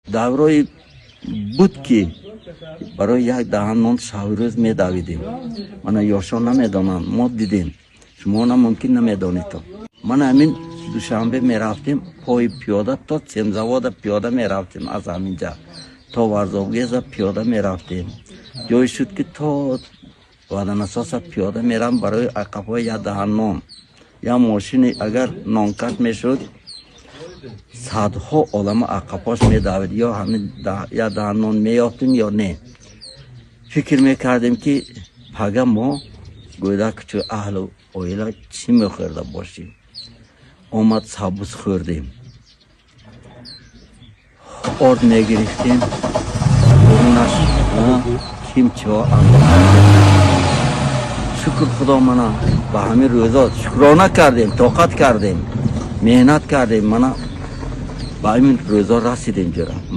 Даврои буд, ки барои як даҳан нон шабу рӯз медавидем. Мана, ёшон намедонанд, мо дидем, шумо мумкин намедонед. Мана, ҳамин Душанбе мерафтем пои пиёда, то Семзавода пиёда мерафтем, аз ҳаминҷа то Варзобгеза пиёда мерафтем. Ҷое шуд, ки то Водонасоса пиёда мерам барои ақабҳои як даҳан нон. Як мошини агар нонкаш мешуд, садҳо одама ақабҳош медавид. Ё ҳамин як даҳан нон меёфтем ё не. Фикр мекардем, ки пага мо гӯдакчу аҳлу оила чӣ мехӯрда бошем. Омад, сабуз хӯрдем, орд мегирифтем, бурунаш кимчиҳо. Шукр Худо, мана, ба ҳамин рӯзо шукрона кардем, тоқат кардем, меҳнат кардем, мана, ба ҳамин рӯзо расидем, ҷура.